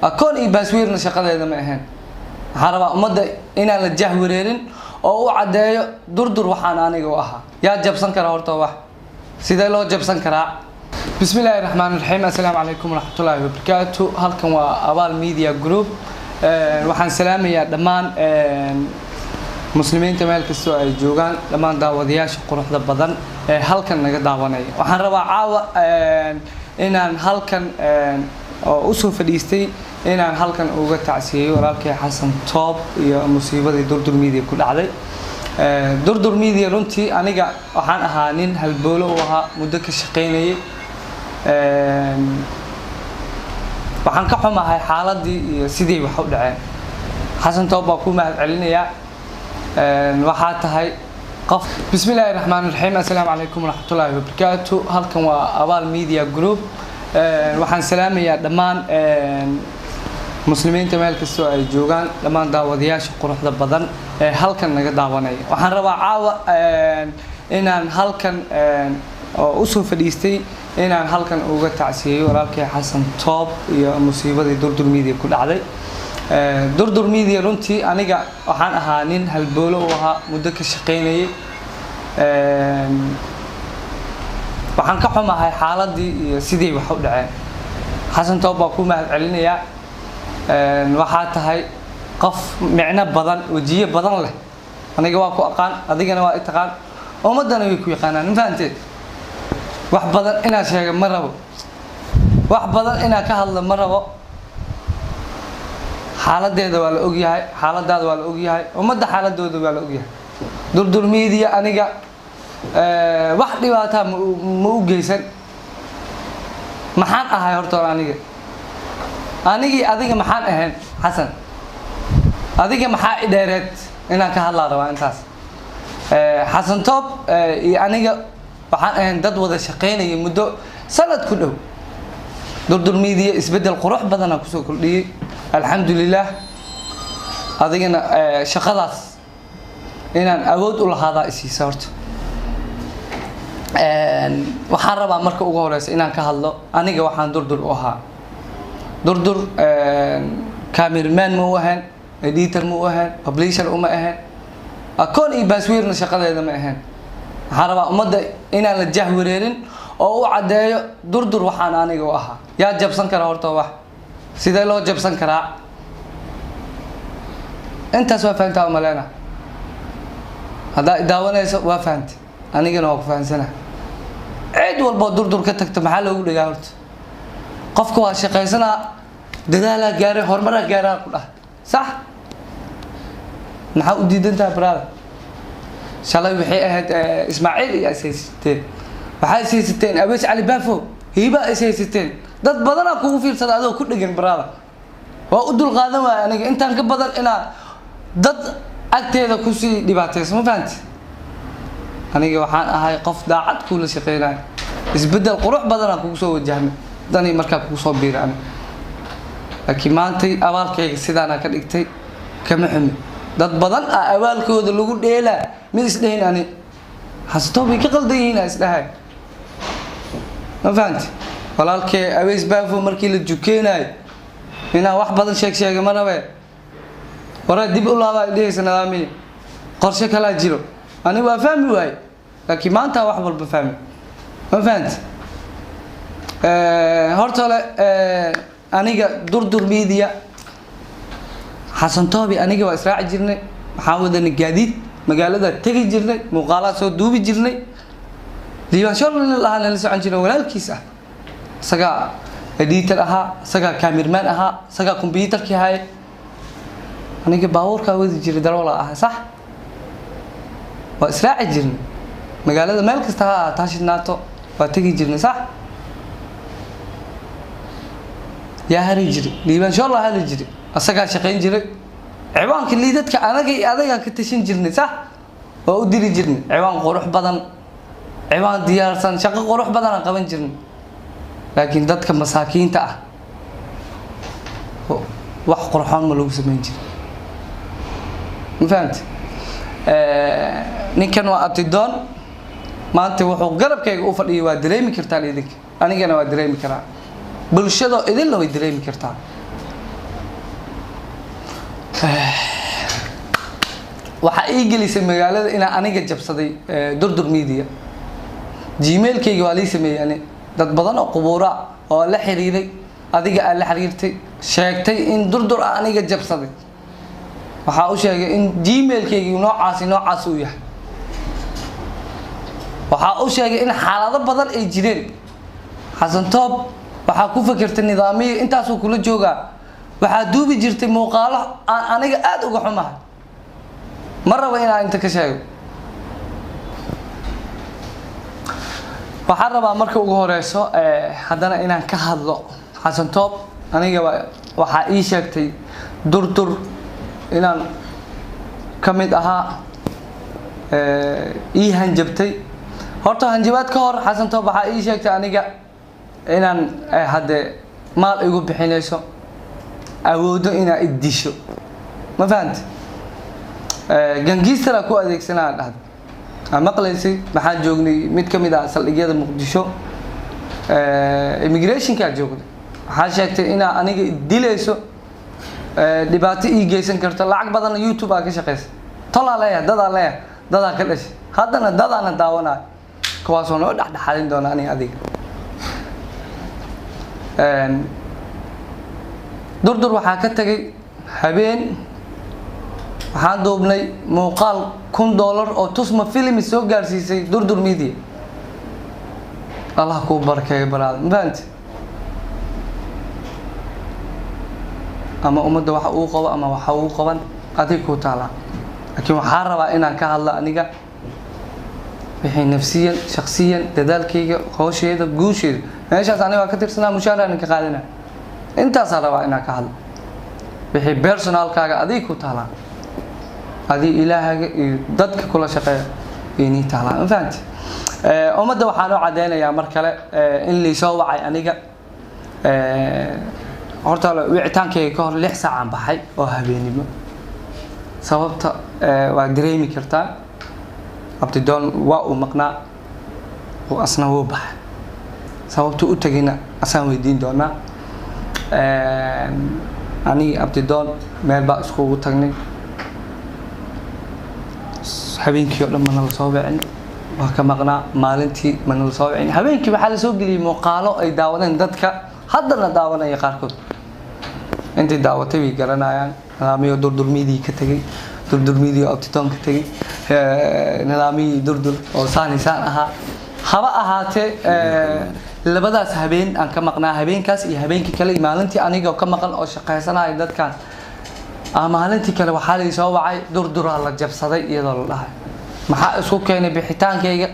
Akoon iyo baaswiirna shaqadeeda ma ahayn. Waxaan rabaa ummadda inaan la jahwareerin oo u caddeeyo Durdur waxaan aniga u ahaa. Yaa jabsan kara horta wax? Sidee loo jabsan karaa? Bismi illaahi raxmaan raxiim. Assalaamu calaykum waraxmatullaahi wabarakaatu. Halkan waa Abaal Media Group. Waxaan salaamayaa dhammaan muslimiinta meel kastoo ay joogaan, dhammaan daawadayaasha quruxda badan ee halkan naga daawanaya. Waxaan rabaa caawa inaan halkan oo usoo fadhiistay inaan halkan uga tacsiyeeyo walaalkay Xasan Toob iyo musiibadii Durdur Media ku dhacday. Durdur Media runtii aniga waxaan ahaa nin halboolo u ahaa, muddo ka shaqaynayay. Waxaan ka xumahay xaaladii iyo sidii wax u dhaceen. Xasan Toob baa ku mahad celinayaa. Waxaa tahay qof. Bismi illaahi raxmaan raxiim. Assalaamu calaykum waraxmatullaahi wabarakaatu. Halkan waa Abaal Media Group. Waxaan salaamayaa dhammaan muslimiinta meel kastoo ay joogaan, dhammaan daawadayaasha quruxda badan ee halkan naga daawanaya. Waxaan rabaa caawa inaan halkan oo usoo fadhiistay inaan halkan uga tacsiyeeyo walaalkay Xasan Toob iyo musiibadii Durdur Media ku dhacday. Durdur Media runtii aniga waxaan ahaa nin halboolo u ahaa, muddo ka shaqaynayay. Waxaan ka xumahay xaaladii iyo sidii wax u dhaceen. Xasan Toob baa ku mahad celinayaa. Waxaa tahay qof micno badan, wejiyo badan leh. Aniga waa ku aqaan, adigana waa i taqaan, ummaddana way ku yaqaanaan. Ma fahanteed? Wax badan inaan sheega ma rabo, wax badan inaan ka hadla ma rabo. Xaaladeeda waa la ogyahay, xaaladaada waa la ogyahay, ummadda xaaladooda waa la ogyahay. Durdur Media aniga wax dhibaataa ma u geysan. Maxaan ahay horta aniga? Anigii adiga maxaan ahayn? Xasan, adiga maxaa i dheereed? Inaan ka hadlaa rabaa intaas. Xasan Toob iyo aniga waxaan ahayn dad wada shaqaynaya muddo sanad ku dhow. Durdur Media isbeddel qurux badanaa kusoo kordhiyey, alxamdulilah. Adigana shaqadaas inaan awood u lahaadaa isiisa. Horta waxaan rabaa marka ugu horeysa inaan ka hadlo aniga waxaan Durdur u ahaa. Durdur cameraman ma u ahayn, editor ma u ahayn, publisher uma ahayn, akoon iyo baaswiirna shaqadeeda ma ahayn. Waxaan rabaa ummadda inaan la jahwareerin oo u caddeeyo Durdur waxaan aniga u ahaa. Yaa jabsan kara horta wax? Sidee loo jabsan karaa? Intaas waa fahantaa umaleyna. Haddaa i daawanayso waa fahantay, anigana waa ku fahansana. Cid walboo Durdur ka tagto maxaa loogu dhigaa horta? Qofka waa shaqaysanaa, dadaalaa gaaray, horumaraa gaaraa ku dhah, sax? Maxaa u diidan tahay, brother? Shalay waxay ahayd Ismaaciil iyo is haysateen, waxaa is haysateen Abees Cali Baafo, hiibaa is haysateen. Dad badanaa kugu fiirsada adoo ku dhegan, brother. Waa u dul qaadan waaya aniga intaan ka badan inaa dad agteeda kusii dhibaatayso. Ma fahanti? Aniga waxaan ahay qof daacad kuula shaqeynayo. Isbeddel qurux badanaa kugu soo wajahmay dani markaa kugu soo biiray aniga, laakiin maantay abaalkayga sidaanaa ka dhigtay, kama xumi. Dad badan ah abaalkooda lagu dheelaa mid isdhehin ani xasatoo bay ka qaldan yihiin aa isdhahay. Ma fahanti? Walaalkee Aweys Baafo markii la jukeenaayo, inaan wax badan sheeg sheega ma rabe. Waraa dib u laabaa dhehaysa nidaamiya, qorshe kalaa jiro. Ani waa fahmi waaye, laakiin maanta wax walba fahmi. Ma fahanti? Horta hole aniga Durdur Media Xasan Toobi aniga waa israaci jirnay. Waxaan wadanay gaadiid, magaalada tegi jirnay, muuqaalaa soo duubi jirnay. Liibaan Shorlin lahaa nala socon jirnay, walaalkiis ah. Isagaa editor ahaa, isagaa cameraman ahaa, isagaa computerkii haye. Aniga baabuurkaa wadi jiray, daroola ahaa, sax? Waa israaci jirnay magaalada, meel kasta ha ahaato, hashidnaato, waa tegi jirnay, sax? Yaa hari jiray? Liibaan Shorla hari jiray, asagaa shaqayn jiray. Ciwaanka liidadka anaga iyo adagaan ka tashan jirnay, sax? Waa u diri jirnay ciwaan qurux badan, ciwaan diyaarsan, shaqo qurux badan aan qaban jirnay. Laakiin dadka masaakiinta ah wax qurxoon ma lagu samayn jiray. Ma fahamti? Ninkan waa abtidoon. Maanta wuxuu garabkayga u fadhiyay waa dareemi kartaan idinka, anigana waa dareemi karaa, bulshadoo idinna way dareemi kartaa. Waxaa ii gelisay magaalada inaa aniga jabsaday Durdur Media. Gmailkayga waa lii sameeyey ani. Dad badan oo qubuura oo la xiriiray adiga, aad la xiriirtay, sheegtay in Durdur ah aniga jabsaday. Waxaa u sheegay in gmailkaygi noocaasi noocaas uu yahay. Waxaa u sheegay in xaalado badan ay jireen. Xasan Toob, waxaa ku fikirtay nidaamiya intaasuu kula joogaa. Waxaa duubi jirtay muuqaalo aan aniga aada uga xumahay, ma rabo inaan inta ka sheego. Waxaan rabaa marka ugu horeyso haddana inaan ka hadlo Xasan Toob. Aniga waxaa ii sheegtay Durdur inaan ka mid ahaa, ii hanjabtay. Horta hanjabaad ka hor, Xasan Toob, waxaa ii sheegtay aniga inaan hadde maal igu bixinayso, awoodo inaa iddisho. Ma fahanti? Gangistara ku adeegsanaa dhahda aa maqlaysay. Maxaan joognay mid ka mid ah saldhigyada Muqdisho, immigrationkaa joognay. Waxaa sheegtay inaa aniga dilayso, dhibaato ii geysan karto, lacag badanna YouTube aa ka shaqeysa. Tolaa leeyahay, dadaa leeyahay, dadaa ka dhashay, haddana dadaana daawanayo, kuwaasoo noo dhexdhexaadin doona aniga adiga. Durdur waxaa ka tagay habeen waxaan duubnay muuqaal $1000 oo Tusma Filmi soo gaarsiisay Durdur Media. Allah kuu barakeeyo baraada. Ma fahanti? Ama ummadda waxa uu qabo ama waxa uu qaban adig kuu taalaa, laakiin waxaa rabaa inaan ka hadlo aniga wixii nafsiyan, shaksiyan, dadaalkayga, hawsheeda, guusheeda. Meeshaas aniga waa ka tirsanaa, mushaaraan ka qaadana. Intaasaa rabaa inaan ka hadlo. Wixii personalkaaga adig ku taalaa, adig ilaahaaga iyo dadka kula shaqeeya inii taalaa. Ma fahanti? Ummadda waxaan u caddeynayaa mar kale in liisoo wacay aniga. Horta wicitaankayga ka hor 6 saacaan baxay oo habeenimo. Sababta waa dareemi kartaa. Abtidoon waa uu maqnaa oo asna wuu baxay. Sababta u tegayna asaan weydiin doonaa. Anigi Abtidoon meel baa iskugu tagnay. Habeenkii oo dhan mana la soo wicin, waa ka maqnaa. Maalintii mana la soo wicin. Habeenkii waxaa la soo geliyey muuqaalo ay daawadeen dadka haddana daawanaya qaarkood. Intay daawatay way garanayaan. Nidaamyo Durdur Media ka tegay, Durdur Media oo Abtidoon ka tegay, nidaamyihii Durdur oo saan saan ahaa. Haba ahaatee, labadaas habeen aan ka maqnaa, habeenkaas iyo habeenkii kale iyo maalintii anigoo ka maqan oo shaqaysanaya dadkan, maalintii kale waxaa la soo wacay Durduraa la jabsaday iyadoo la dhahay. Maxaa isku keenay bixitaankayga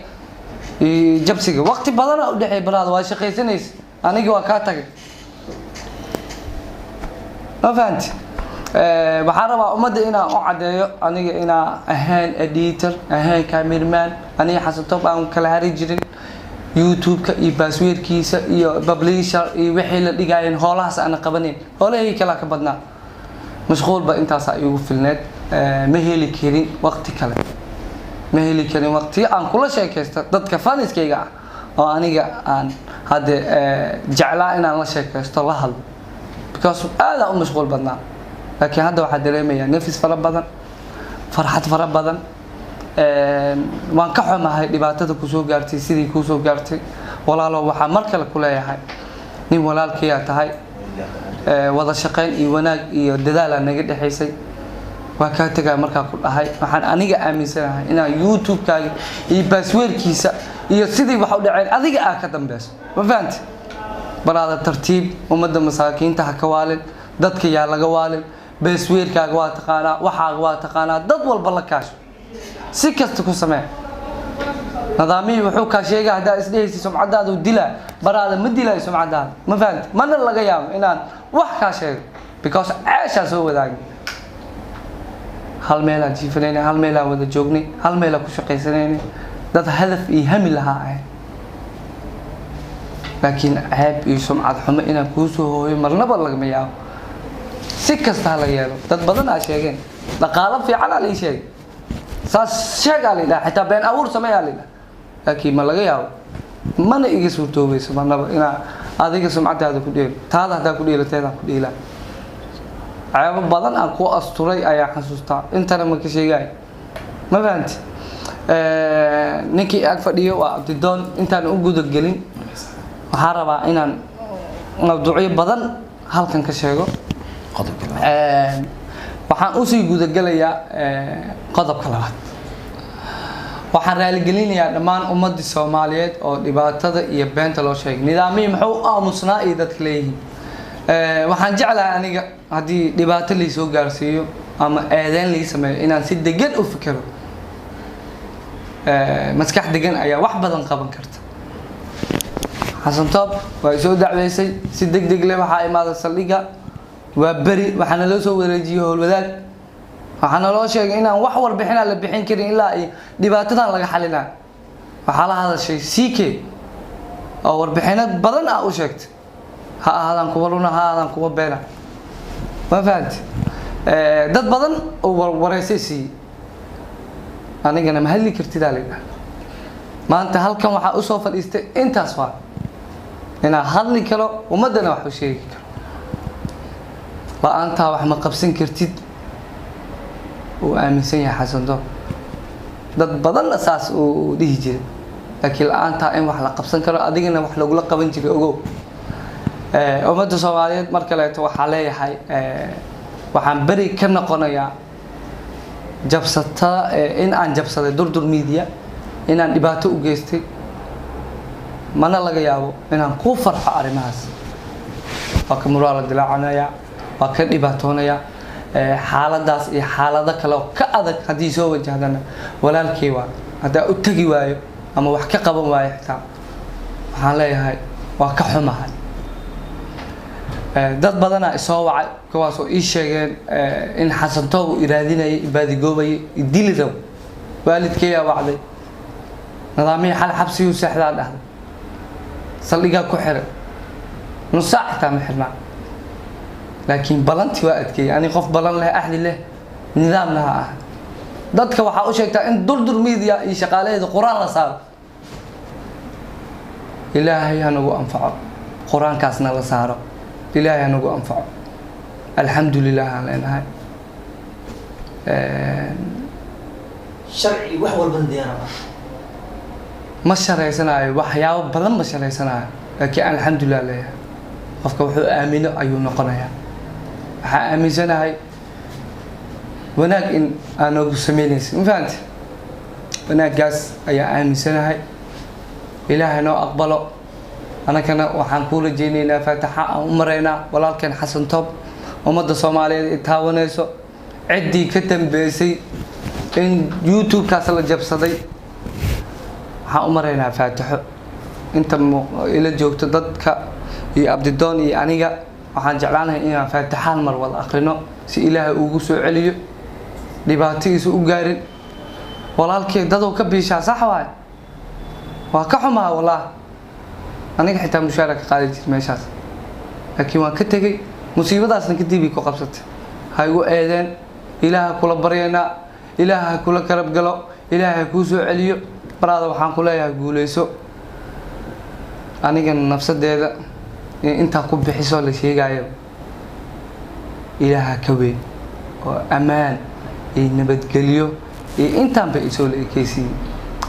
iyo jabsiga? Waqti badana u dhexeey baraada, waa shaqaysanaysa, aniga waa kaa tagay. Ma fahanti? Waxaan rabaa ummadda inaan u caddeeyo aniga inaa ahayn editor, ahayn cameraman. Aniga Xasan Toob aan kala hari jirin YouTube-ka iyo passwordkiisa iyo publisher iyo wixii la dhigaayeen. Hoolahaas aana qabanayn, hoolahayga kalaa ka badnaa. Mashquulba intaasaa iigu filneed. Ma heli karin waqti kale, ma heli karin waqti aan kula sheekaysto dadka fanskayga ah oo aniga aan hadde jeclaa inaan la sheekaysto, la hadlo, because aadaan u mashquul badnaa. Laakiin hadda waxaa dareemayaa nafis fara badan, farxad fara badan. Waan ka xumahay dhibaatada kusoo gaartay, sidii kuusoo gaartay. Walaalo, waxaa mar kale ku leeyahay nin walaalkayaa tahay, wada shaqayn iyo wanaag iyo dadaalaa naga dhexaysay. Waa kaa tegaa markaa ku dhahay. Waxaan aniga aaminsanahay inaan YouTube-kaaga iyo passwordkiisa iyo sidii wax u dhaceen adiga aa ka dambeyso. Ma fahanti baraada? Tartiib, ummadda masaakiinta ha ka waalin, dadka yaa laga waalin. Passwordkaaga waa taqaanaa, waxaaga waa taqaanaa. Dad walba la kaasho, si kasta ku samee. Nidaamihii wuxuu kaa sheegay haddaa isdhehaysa sumcadaadu dilaa, baraada ma dilaayo sumcadaada. Ma fahanti? Mana laga yaabo inaan wax kaa sheego, because ceeshaa soo wadaagay, hal meelaan jiifanaynay, hal meelaan wada joognay, hal meelaan ku shaqaysanaynay, dad hadaf iyo hami lahaa ahayd. Laakiin ceeb iyo sumcad xumo inaan kuu soo hooyo marnaba lagama yaabo, si kasta ha la yeelo. Dad badan aa sheegeen, dhaqaalo fiican aa lii sheegay, saas sheeg aa la yidhaha, xitaa been abuur samey aa la yidhaha, laakiin ma laga yaabo, mana iga suurtoobayso marnaba inaa adiga sumcadaada ku dheelo. Taada haddaa ku dheelo, teedaan ku dheelaa. Ceebo badan aan ku asturay ayaa xasuustaa, intana ma ka sheegay, ma fahanti? Ninkii ag fadhiyo waa Abdidoon. Intaan u guda gelin, waxaan rabaa inaan mawduucyo badan halkan ka sheego. Qodobka labaad. Waxaan usii gudagelayaa qodobka labaad. Waxaan raaligelinayaa dhammaan ummadii Soomaaliyeed oo dhibaatada iyo beenta loo sheegay. Nidaamihii muxuu u aamusnaa iyo dadka leeyihiin. Waxaan jeclahay aniga haddii dhibaato laisoo gaarsiiyo ama eedeyn lai sameeyo inaan si degan u fikero. Maskax degan ayaa wax badan qaban karta. Xasan Toob waa isoo dacweysay si deg deg leh. Waxaa imaaday saldhigga waa beri, waxaana loo soo wareejiyey Howlwadaag. Waxaana loo sheegay inaan wax warbixinaa la bixin karin ilaa ay dhibaatadan laga xalinayo. Waxaa la hadashay CK oo warbixino badan ah u sheegtay, ha ahaadaan kuwa runa, ha ahaadaan kuwa beena, ma fahanti? Dad badan oo wareysay siiyey, anigana ma hadli kartidaa la yidhaha. Maanta halkan waxaa usoo fadhiistay intaas, waa inaan hadli karo, ummaddana wax u sheegi karo. La-aantaa wax ma qabsan kartid uu aaminsan yahay Xasan Doob. Dad badanna saas uu dhihi jiray, laakiin la-aantaa in wax la qabsan karo, adigana wax lagula qaban jiray. Ogow, ummadda Soomaaliyeed mar kaleeto waxaa leeyahay, waxaan beri ka noqonayaa jabsatada, in aan jabsaday Durdur Media, inaan dhibaato u geystay. Mana laga yaabo inaan ku farxo arrimahaas. Waa ka muraala dilaacanaya, waa ka dhibaatoonaya. Xaaladaas iyo xaalado kale oo ka adag haddii soo wajahdana, walaalkii waa haddaa u tegi waayo ama wax ka qaban waayo xitaa, waxaan leeyahay waa ka xumahay. Dad badanaa isoo wacay, kuwaas oo ii sheegeen in Xasan Toob uu iraadinayay, ibaadigoobayay, idili rabo. Waalidkeeyaa wacday, nidaamihii xal xabsiyuu seexdaa dhahday, saldhigaa ku xiray, nus saac xitaa ma xirnaa, laakiin balantii waa adkeeyey. Ani qof balan leh, axdi leh, nidaamna ha ah. Dadka waxaa u sheegtaa in Durdur Media iyo shaqaalaheeda Qur-aan la saaro. Ilaahay ha nagu anfaco Qur-aankaasna la saaro, Ilaahay ha nagu anfaco. Alxamdu lilah aan leenahay. Sharci wax walbana diyaar ah. Ma sharaysanayo, waxyaabo badan ma sharaysanayo, laakiin alxamdulilah leeyahay. Qofka wuxuu aamino ayuu noqonayaa. Waxaa aaminsanahay wanaag in aa noogu sameynaysa, ma fahanti? Wanaaggaas ayaa aaminsanahay. Ilaahay noo aqbalo. Anakana waxaan kuu rajaynaynaa, faataxa aan u maraynaa walaalkeen Xasan Toob. Ummadda Soomaaliyeed ay taawanayso, ciddii ka dambeysay in YouTube-kaas la jabsaday, waxaan u maraynaa faatixo. Inta ila joogto dadka iyo Abdidoon iyo aniga, waxaan jeclaanahay inaan faatixaan mar wada akrino si Ilaahay ugu soo celiyo, dhibaatadiisa u gaarin walaalkee. Daduu ka biishaa, sax waay, waa ka xumaa wallaah. Aniga xitaa mushaara ka qaadi jir meeshaas, laakiin waan ka tegey. Musiibadaasna kadib ay ku qabsatay. Ha igu eedeen. Ilaaha kula baryaynaa, Ilaaha ha kula karab galo, Ilaaha ha kuu soo celiyo. Baraada waxaan ku leeyahay guuleyso. Anigana nafsadeeda intaa ku bixiso la sheegayo, Ilaaha ka weyn oo ammaan iyo nabadgelyo iyo intaanba isoo la ekeysiiyey.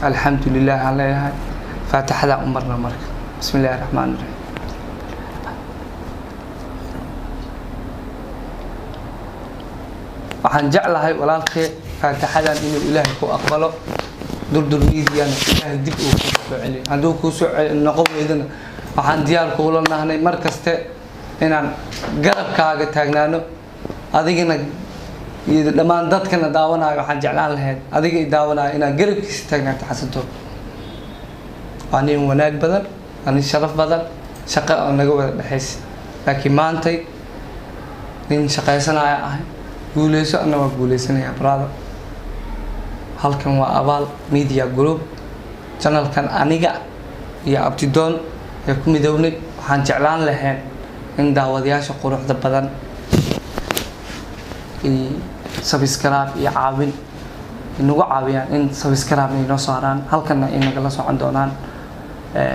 Alxamdu lilah aan leeyahay. Faatixadaan u marna marka. Bismi illahi raxmaan raxiim. Waxaan jeclahay walaalkee faatixadan inuu Ilaahay ku aqbalo, Durdur Mediana Ilaahay dib uu kuu soo celiyo. Hadduu kuu soo noqon weydana, waxaan diyaar kuula nahnay mar kaste inaan garabkaaga taagnaano, adigana iyo dhammaan dadkana daawanayo. Waxaan jeclaan lahayd adiga i daawanayo inaad garabkiisa taagnaato. Xasanto waa nin wanaag badan, waa nin sharaf badan, shaqo oo naga wada dhexaysa, laakiin maantay nin shaqaysanaya ahay. Guuleyso, anna waa guuleysanaya, brother. Halkan waa Abaal Media Group, channelkan aniga iyo Abtidoon ee ku midownay. Waxaan jeclaan lahayn in daawadayaasha quruxda badan iyo subscribe iyo caawin inagu caawiyaan, in subscribe inoo saaraan, halkanna ay nagala socon doonaan.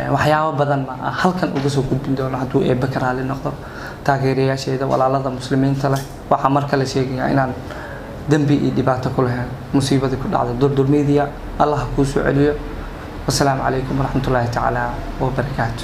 Waxyaabo badanna aan halkan uga soo gudbin doono hadduu Eebbe ka raali noqdo. Taageerayaasheeda, walaalada muslimiinta leh, waxaa mar kale sheegayaa inaan dembi iyo dhibaato ku lahayn musiibadii ku dhacday Durdur Media. Allah kuu soo celiyo. Wasalaamu calaykum waraxmatullaahi tacaala wabarakaatu.